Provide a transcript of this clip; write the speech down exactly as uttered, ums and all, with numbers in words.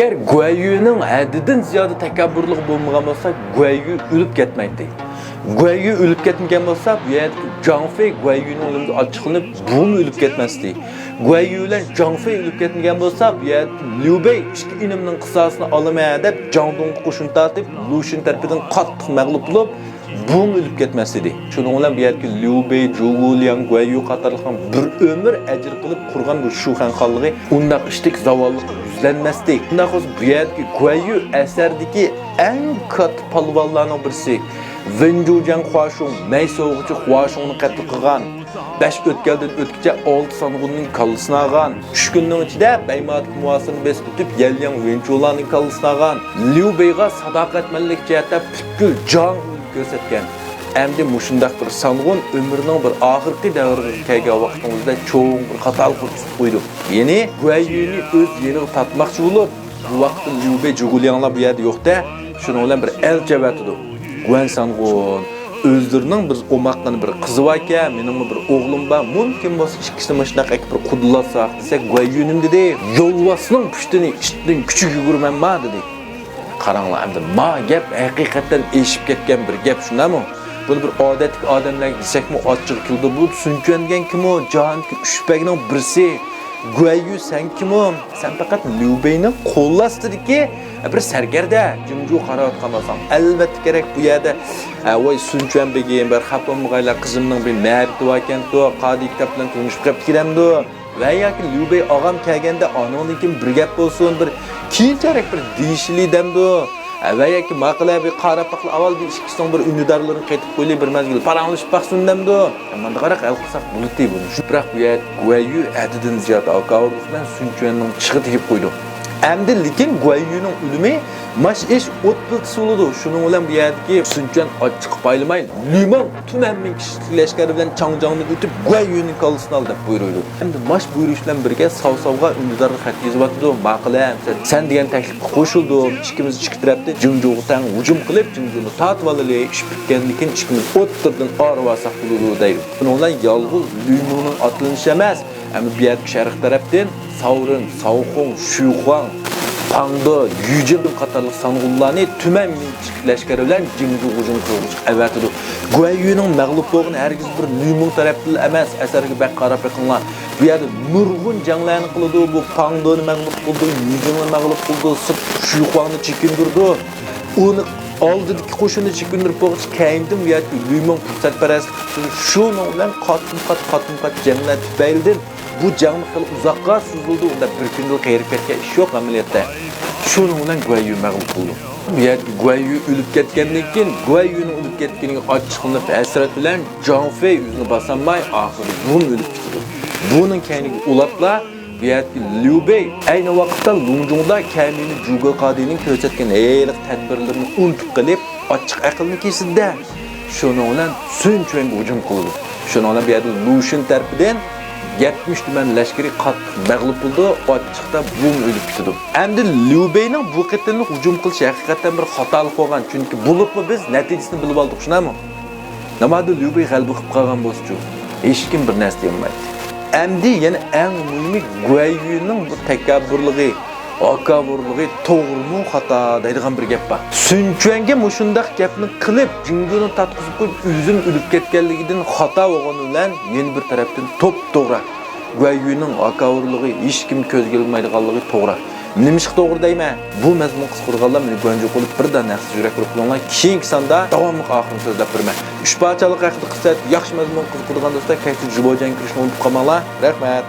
ئەگەر گۇەييۈنىڭ ھەددىدىن زىيادە تەكەببۇرلۇقى بولمىغان بولسا، گۇەييۈ ئۆلۈپ كەتمەيتتى. گۇەييۈ ئۆلۈپ كەتمىگەن بولسا، بۇ يەردىكى جاڭفېي گۇەييۈنىڭ ئۆلۈمىدىن ئاچچىقلىنىپ، بۇمۇ ئۆلۈپ كەتمەستى. گۇەييۈ بىلەن جاڭفېي ئۆلۈپ كەتمىگەن بولسا، بۇ يەردىكى ليۇ بېي ئىككى ئىنىمنىڭ قىساسىنى ئالىمەن دەپ، جاڭدۇڭغا قوشۇن تارتىپ، لۇشۈن تەرىپىدىن قاتتىق مەغلۇپ بولۇپ، بۇمۇ ئۆلۈپ كەتمەس ئىدى. شۇنىڭ بىلەن بۇ يەردىكى ليۇ بېي، جۇگۇلياڭ، گۇەييۈ قاتارلىقلار بىر ئۆمۈر ئەجىر قىلىپ قۇرغان بۇ شۇخەن خانلىقى ئۇنداق ئىشتەك زاۋاللىققا يۈزلەنمەستى. شۇنداق بولسا، بۇ يەردىكى گۇەييۈ ئەسەردىكى ئەڭ كاتتا پالۋانلارنىڭ بىرسى، ۋېنجۇجياڭ خۇاشۇڭ، مەي سوۋغىچى خۇاشۇڭنى قەتل قىلغان، بەش ئۆتكەلدىن ئۆتكىچە ئالتە سانغۇننىڭ كاللىسىنى ئالغان، ئۈچ كۈننىڭ ئىچىدە بەيمادىكى مۇھاسىرىنى بېسىپ ئۆتۈپ، يەنلياڭ ۋېنچۇلارنىڭ كاللىسىنى ئالغان، ليۇ بېيغا ساداقەتمەنلىك جەھەتتە پۈتكۈل جاڭ كۆرسەتكەن. ئەمدى مۇشۇنداق بىر سانغۇن ئۆمرىنىڭ بىر ئاخىرقى دەۋرىگە كەلگەن ۋاقتىڭىزدا چوڭ بىر خاتالىقنى تۇتۇپ قويىدۇ. يەنى گۇەييۈنى ئۆز يېنىغا تارتماقچى بولۇپ، بۇ ۋاقىتتا ليۇ بېي، جۇگۇلياڭلار بۇ يەردە يوق-دە، شۇنىڭ بىلەن بىر ئەلچى ئەۋەتىدۇ. گۇەن سانغۇن، ئۆزلىرىنىڭ بىر ئوماققىنە بىر قىزى باركەن، مېنىڭمۇ بىر ئوغلۇم بار، مۇمكىن بولسا ئىككىسىنى مۇشۇنداق ئەكىپ بىر قۇدىلاتساق دېسەك، گۇەييۈنىم دېدى، يولۋاسنىڭ پۇشتىنى ئىتنىڭ كۈچىگە يۈگۈرمەمما دېدى. قاراڭلار، ئەمدى ما گەپ ھەقىقەتەن ئېشىپ كەتكەن بىر گەپ، شۇنداقمۇ؟ بۇنى بىر ئادەتتىكى ئادەملەرگە دېسەكمۇ ئاچچىقى كېلىدۇ. بۇ سۈن چۈەن دېگەن كىمۇ؟ جاھاندىكى ئۈچ پەگنىڭ بىرسى. گۇەييۈ، سەن كىمۇ؟ سەن پەقەت ليۇ بېينى قول ئاستىدىكى بىر سەركەردە، جىڭجۇغا قاراۋاتقان بولساڭ، ئەلۋەتتە كېرەك بۇ يەردە، ۋاي سۈن چۈەن بېگىم، بىر خاپا بولمىغايلا، قىزىمنىڭ بىر مەرىپىتى باركەنتۇ، قادىي كىتاب بىلەن تونۇشۇپ قېپتىكەنمدۇ؟ ۋە ياكى ليۇ بېي ئاغام كەلگەندە ئانىڭدىن كېيىن بىر گەپ بولسۇن، بىر كېيىنچىرەك بىر دېيىشىلى دەمدۇ؟ ۋە ياكى ماقۇلە، بىر قاراپ باقلا، ئاۋۋال بىر ئىككىسىنىڭ بىر ئۈندىدارلىرىنى قېتىپ قويلى، بىر مەزگىل پاراڭلىشىپ باقسۇن دەمدۇ؟ ماندىغاراق ھەل قىلساق بولاتتى بۇنى. شۇ بىراق بۇ يەردە گۇەييۈ ھەددىدىن زىيادە ھاكاۋۇرلۇق بىلەن سۈن چۈەننىڭ چىشىغا تېگىپ قويىدۇ. ئەمدى لېكىن گۇەييۈنىڭ ئۆلۈمى ماش ئىش ئوت پىلتىسى بولىدۇ. شۇنىڭ بىلەن بۇ يەردىكى سۈن چۈەن ئاچچىقى پايلىماي، ليۇ مىڭ تۈمەن مىڭ كىشىلىك لەشكەر بىلەن چاڭجاڭدىن ئۆتۈپ، گۇەييۈنىڭ كاللىسىنى ئال دەپ بۇيرۇيدۇ. ئەمدى ماش بۇيرۇش بىلەن بىرگە ساۋ-ساۋغا ئۈندىدارغا خەت يېزىۋاتىدۇ. ماقۇلە، سەن دېگەن تەكلىپكە قوشۇلدۇم. ئىككىمىز ئىككى تەرەپتىن جىڭجۇغا تەڭ ھۇجۇم قىلىپ، جىڭجۇنى تارتىۋالىلى. ئىش پۈتكەندىن كېيىن ئىككىمىز ئوتتۇرىدىن ئايرىۋالساق بولىدۇ، دەيدۇ. بۇنىڭ بىلەن يالغۇز ليۇ مىڭنىڭ ئاتلىنىشى ئەمەس، ئەمما بۇ يەردىكى شەرق تەرەپتىن ساۋرېن، ساۋخۇڭ، شۈخۇاڭ، پاڭدو، يۈجىن قاتارلىق سانغۇنلارنى تۈمەن مىڭ كىشىلىك لەشكەر بىلەن جىڭجۇغا ھۇجۇم قىلغۇچقا ئەۋەتىدۇ. گۇەييۈنىڭ مەغلۇپ بولغىنى ھەرگىز بىر ليۇ مىڭ تەرەپتىن ئەمەس، ئەسەرگە بەك قاراپ بېقىڭلار. بۇ يەردە نۇرغۇن جەڭلەرنى قىلىدۇ، بۇ پاڭدونى مەغلۇپ قىلىدۇ، يۈجىننى مەغلۇپ قىلىدۇ، شۈخۇاڭنى چېكىندۈرىدۇ. ئۇنى ئالدىدىكى قوشۇننى چېكىندۈرۈپ بولغۇچە كەينىدىن بۇ يەردىكى ليۇ مىڭ پۇرسەتپەرەسلىك قىلىدۇ. شۇنىڭ بىلەن قاتمۇ قات، قاتمۇ قات جەڭلەر تۈپەيلىدىن بۇ جەڭ خېلى ئۇزاققا سوزۇلدى، ئۇنداق بىر كۈندىلا قېرىپ كەتكەن ئىش يوق ئەمەلىيەتتە. شۇنىڭ بىلەن گۇەييۈ مەغلۇپ بولدى. بۇ يەردە گۇەييۈ ئۆلۈپ كەتكەندىن كېيىن، گۇەييۈنىڭ ئۆلۈپ كەتكىنىگە ئاچچىقلىنىپ، ھەسرەت بىلەن جاڭفېي ئۆزىنى باسالماي، ئاخىرى بۇمۇ ئۆلۈپ كېتىدۇ. بۇنىڭ كەينىگە ئۇلاپلا بۇ يەردىكى ليۇ بېي ئەينى ۋاقىتتا لۇڭجۇڭدا كەمىنى جۇگې قادىنىڭ كۆرسەتكەن ھېلىقى تەدبىرلىرىنى ئۇنتۇپ قېلىپ، ئاچچىق ئەقلىنى كېسىدى-دە. شۇنىڭ بىلەن سۈن چۈەنگە ھۇجۇم قىلىدۇ. شۇنىڭ بىلەن بۇ يەردە لۇشۈن تەرىپىدىن يەتمىش تۈمەن لەشكىرى قاتتىق مەغلۇپ بولىدۇ، ئاچچىقتا بۇمۇ ئۆلۈپ كېتىدۇ. ئەمدى ليۇ بېينىڭ بۇ قېتىملىق ھۇجۇم قىلىشى ھەقىقەتەن بىر خاتالىق بولغان، چۈنكى بولۇپمۇ بىز نەتىجىسىنى بىلىۋالدۇق، شۇنداقمۇ؟ نامادا ليۇ بېي غەلىبە قىلىپ قالغان بولسىچۇ؟ ھېچكىم بىر نەرسە دېيەلمەيتتى. ئەمدى يەنە ئەڭ مۇھىمى گۇەييۈنىڭ بۇ تەكەببۇرلۇقى، ھاكاۋۇرلۇقى توغرىمۇ خاتا دەيدىغان بىر گەپ بار. سۈن چۈەنگە مۇشۇنداق گەپنى قىلىپ، جىڭجۇنى تارتقۇزۇپ قويۇپ، ئۆزىمۇ ئۆلۈپ كەتكەنلىكىدىن خاتا بولغىنى بىلەن، يەنە بىر تەرەپتىن توپتوغرا. گۇەييۈنىڭ ھاكاۋۇرلۇقى ھېچكىم كۆزگە ئىلمايدىغانلىقى توغرا. نېمىشقا توغرا دەيمەن؟ بۇ مەزمۇن قىزىقىدىغانلار مېنى گۇەنجۇ قىلىپ بىردەم ھەقسىز يۈرەك بېرىپ قويۇڭلار. كېيىنكى ساندا داۋاملىق ئاخىرىنى سۆزلەپ بېرىمەن. ئۈچ پارچىلىق ھەققىدە قىسقىچە، ياخشى مەزمۇن قىزىقىدىغان دوستلار كەچتە جۇبوجيەنگە كىرىشنى ئۇنتۇپ قالماڭلار. رەھمەت.